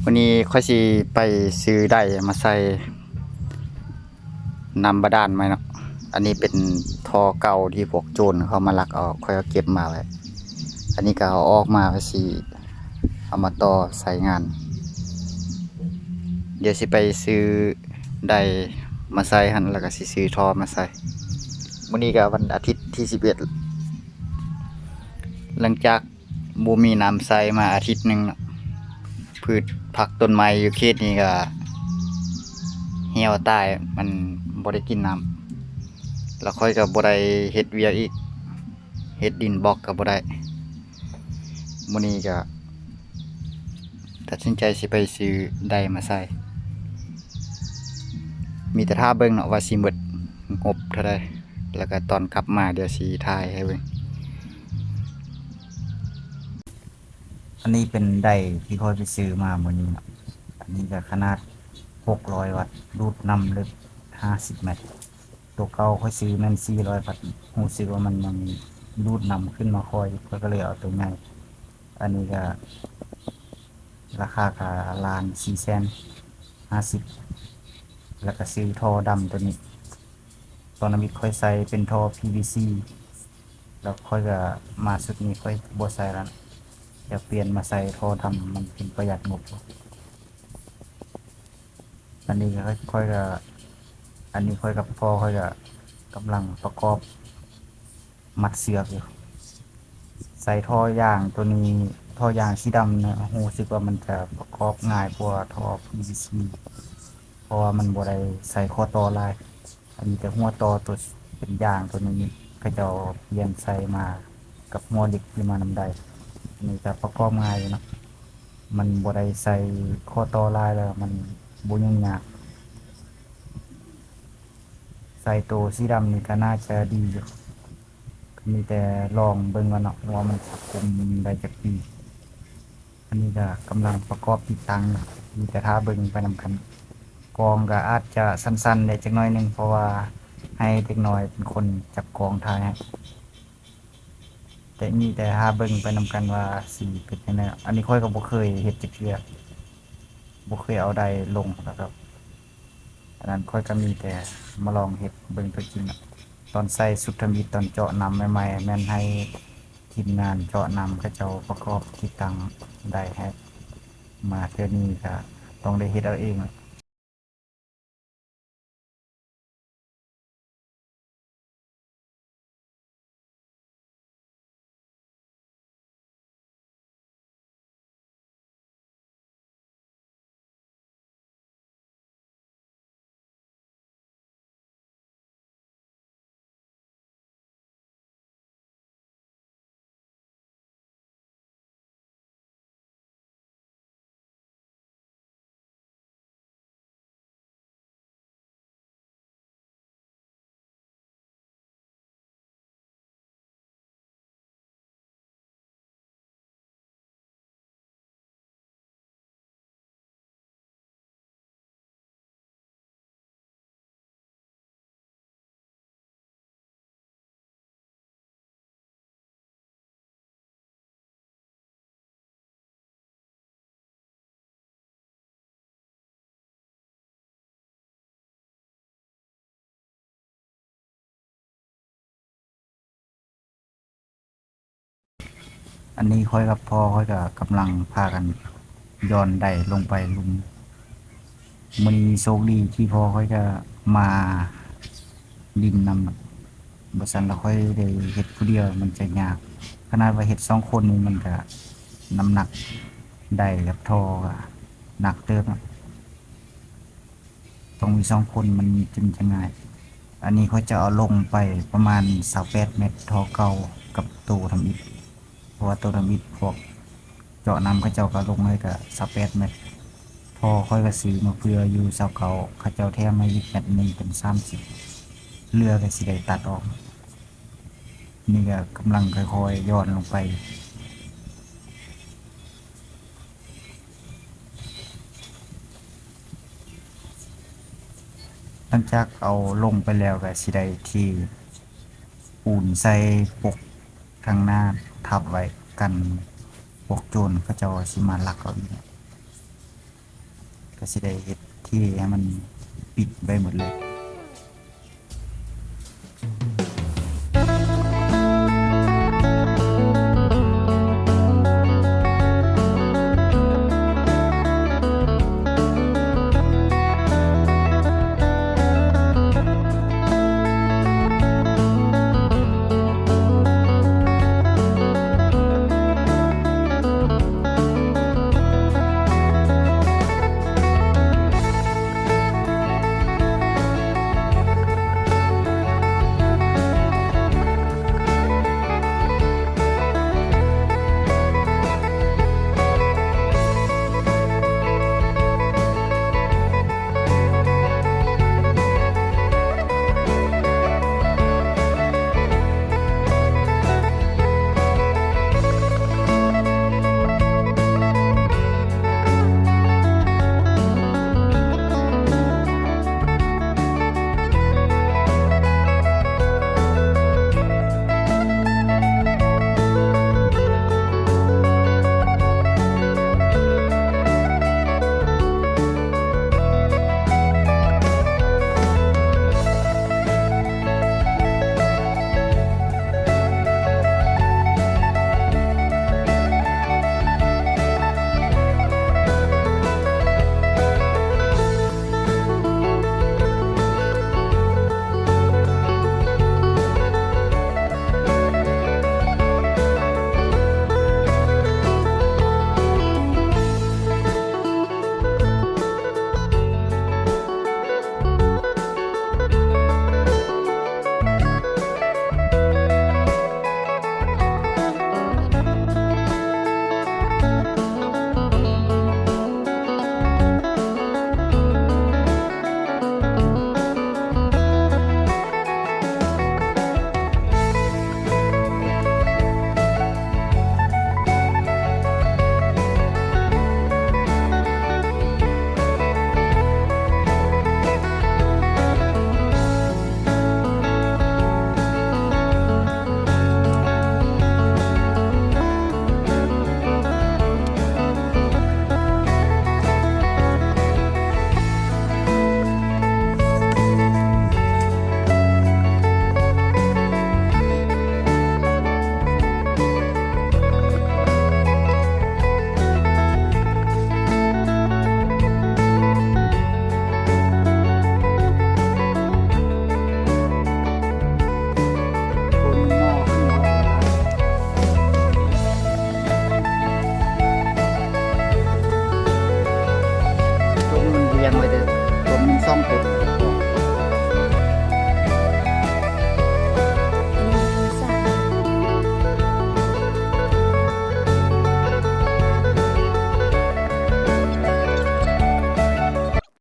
ມື້ນີ້ຂ້ອຍຊິໄປຊື້ໄດມາໃສ່ນ້ຳບາດານໃໝ່ເນາະ. ອັນນີ້ເປັນທໍ່ເກົ່າທີ່ພວກໂຈນເຂົາມາລັກເອົາ, ຂ້ອຍເອົາເກັບມາໄວ້. ອັນນີ້ກໍເອົາອອກມາ ວ່າຊິເອົາມາຕໍ່ໃຊ້ງານ. ດຽວຊິໄປຊື້ໄດມາໃສ່ຫັ້ນ ແລ້ວກໍຊິຊື້ທໍ່ມາໃສ່. ມື້ນີ້ກໍວັນອາທິດທີສິບເອັດ ຫຼັງຈາກ ບໍ່ມີນ້ຳໃຊ້ມາອາທິດໜຶ່ງເນາະ, ພືດຜັກຕົ້ນໄມ້ຢູ່ເຂດນີ້ກໍຫ່ຽວຕາຍ, ມັນບໍ່ໄດ້ກິນນ້ຳ. ແລ້ວຂ້ອຍກໍບໍ່ໄດ້ເຮັດວຽກອີກ, ເຮັດດິນບລັອກກໍບໍ່ໄດ້. ມື້ນີ້ກໍຕັດສິນໃຈຊິໄປຊື້ໄດມາໃສ່. ມີແຕ່ຖ້າເບິ່ງເນາະວ່າຊິໝົດງົບເທົ່າໃດ. ແລ້ວກໍຕອນກັບມາດຽວຊິຖ່າຍໃຫ້ເບິ່ງ. ອັນນີ້ເປັນໄດທີ່ຂ້ອຍໄປຊື້ມາມື້ນີ້ເນາະ. ອັນນີ້ກໍຂະໜາດຫົກຮ້ອຍວັດ, ດູດນ້ຳເລິກຫ້າສິບແມັດ. ໂຕເກົ່າຂ້ອຍຊື້ແມ່ນສີ່ຮ້ອຍວັດ, ຮູ້ສຶກວ່າມັນຍັງດູດນ້ຳຂຶ້ນມາຄ່ອຍ, ຂ້ອຍກໍເລີຍເອົາໂຕໃຫຍ່. ອັນນີ້ກໍລາຄາກໍລ້ານສີ່ແສນຫ້າສິບ. ແລ້ວກໍຊື້ທໍ່ດຳໂຕນີ້. ຕອນທຳອິດຂ້ອຍໃສ່ເປັນທໍ່ PVC ແລ້ວຂ້ອຍກໍມາຊຸດນີ້ຂ້ອຍບໍ່ໃສ່ແລ້ວ, ຢາກປ່ຽນມາໃສ່ທໍ່ດຳ ມັນເປັນປະຢັດງົບ. ອັນນີ້ກໍຂ້ອຍກໍ ອັນນີ້ຂ້ອຍກັບພໍ່ຂ້ອຍກໍກຳລັງປະກອບ ມັດເຊືອກຢູ່. ໃສ່ທໍ່ຢາງໂຕນີ້, ທໍ່ຢາງສີດຳນະ, ຮູ້ສຶກວ່າມັນຈະປະກອບງ່າຍກວ່າທໍ່ PVC ເພາະວ່າມັນບໍ່ໄດ້ໃສ່ຂໍ້ຕໍ່ຫຼາຍ. ອັນນີ້ແຕ່ຫົວຕໍ່ໂຕເປັນຢາງໂຕນີ້ ເຂົາເຈົ້າປ່ຽນໃສ່ມາກັບຫົວເຫຼັກທີ່ມານຳໄດ. ອັນນີ້ກໍປະກອບງ່າຍຢູ່ເນາະ, ມັນບໍ່ໄດ້ໃສ່ຂໍ້ຕໍ່ຫຼາຍ ແລ້ວມັນບໍ່ຫຍຸ້ງຍາກ. ໃສ່ໂຕສີດຳນີ້ກໍໜ້າຈະດີຢູ່, ກໍມີແຕ່ລອງເບິ່ງກ່ອນເນາະ ວ່າມັນສາກົມໄດ້ຈັກປີ. ອັນນີ້ກໍກຳລັງປະກອບຕິດຕັ້ງ, ມີແຕ່ຖ້າເບິ່ງໄປນຳກັນ. ກອງກໍອາດຈະສັ່ນໆແດ່ຈັກໜ້ອຍໜຶ່ງ ເພາະວ່າໃຫ້ເດັກນ້ອຍເປັນຄົນຈັບກອງຖ່າຍໃຫ້. ແຕ່ມີແຕ່ຖ້າເບິ່ງໄປນຳກັນວ່າຊິເປັນຈັ່ງໃດ. ອັນນີ້ຂ້ອຍກໍບໍ່ເຄີຍເຮັດຈັກເທື່ອ, ບໍ່ເຄີຍເອົາໄດລົງ ແລ້ວກໍ ອັນນັ້ນຂ້ອຍກໍມີແຕ່ມາລອງເຮັດເບິ່ງຕົວຈິງ. ຕອນໃສ່ຊຸດທຳອິດ ຕອນເຈາະນ້ຳໃໝ່ໆ ແມ່ນໃຫ້ທີມງານເຈາະນ້ຳເຂົາເຈົ້າປະກອບຕິດຕັ້ງໄດໃຫ້, ມາເທື່ອນີ້ກໍຕ້ອງໄດ້ເຮັດເອົາເອງ. ອັນນີ້ຂ້ອຍກັບພໍ່ຂ້ອຍກໍກຳລັງພາກັນຢ່ອນໄດລົງໄປລຸ່ມ. ມື້ນີ້ໂຊກດີທີ່ພໍ່ຂ້ອຍກໍມາຫຼິ້ນນຳ, ບໍ່ຊັ້ນລະຂ້ອຍໄດ້ເຮັດຜູ້ດຽວມັນຈະຍາກ. ຂະໜາດວ່າເຮັດສອງຄົນນີ້ມັນກໍນ້ຳໜັກໄດກັບທໍ່ກໍໜັກເຕີບເນາະ. ຕ້ອງມີສອງຄົນມັນຈຶ່ງຈະງ່າຍ. ອັນນີ້ຂ້ອຍຈະເອົາລົງໄປປະມານຊາວແປດແມັດ, ທໍ່ເກົ່າກັບໂຕທຳອິດ, ເພາະວ່າໂຕທຳອິດພວກເຈາະນ້ຳເຂົາເຈົ້າກໍລົງໃຫ້ກະຊາວແປດແມັດ. ທໍ່ຂ້ອຍກໍຊື້ມາເພື່ອຢູ່ຊາວເກົ້າ, ເຂົາເຈົ້າແຖມໃຫ້ອີກແມັດໜຶ່ງເປັນສາມສິບ, ເຫຼືອກໍຊິໄດ້ຕັດອອກ. ນີ້ກໍກຳລັງຄ່ອຍໆຢ່ອນລົງໄປ. ຫຼັງຈາກເອົາລົງໄປແລ້ວ ກໍຊິໄດ້ເທປູນໃສ່ປົກທາງໜ້າທັບໄວ້ ກັນພວກໂຈນເຂົາເຈົ້າຊິມາລັກເອົາອີກ. ກໍຊິໄດ້ເຮັດທີ່ໃຫ້ມັນປິດໄວ້ໝົດເລີຍ. ຕົວມັນລຽງໄວ້ເດີ້ ຕົວມັນສອງຕົວ.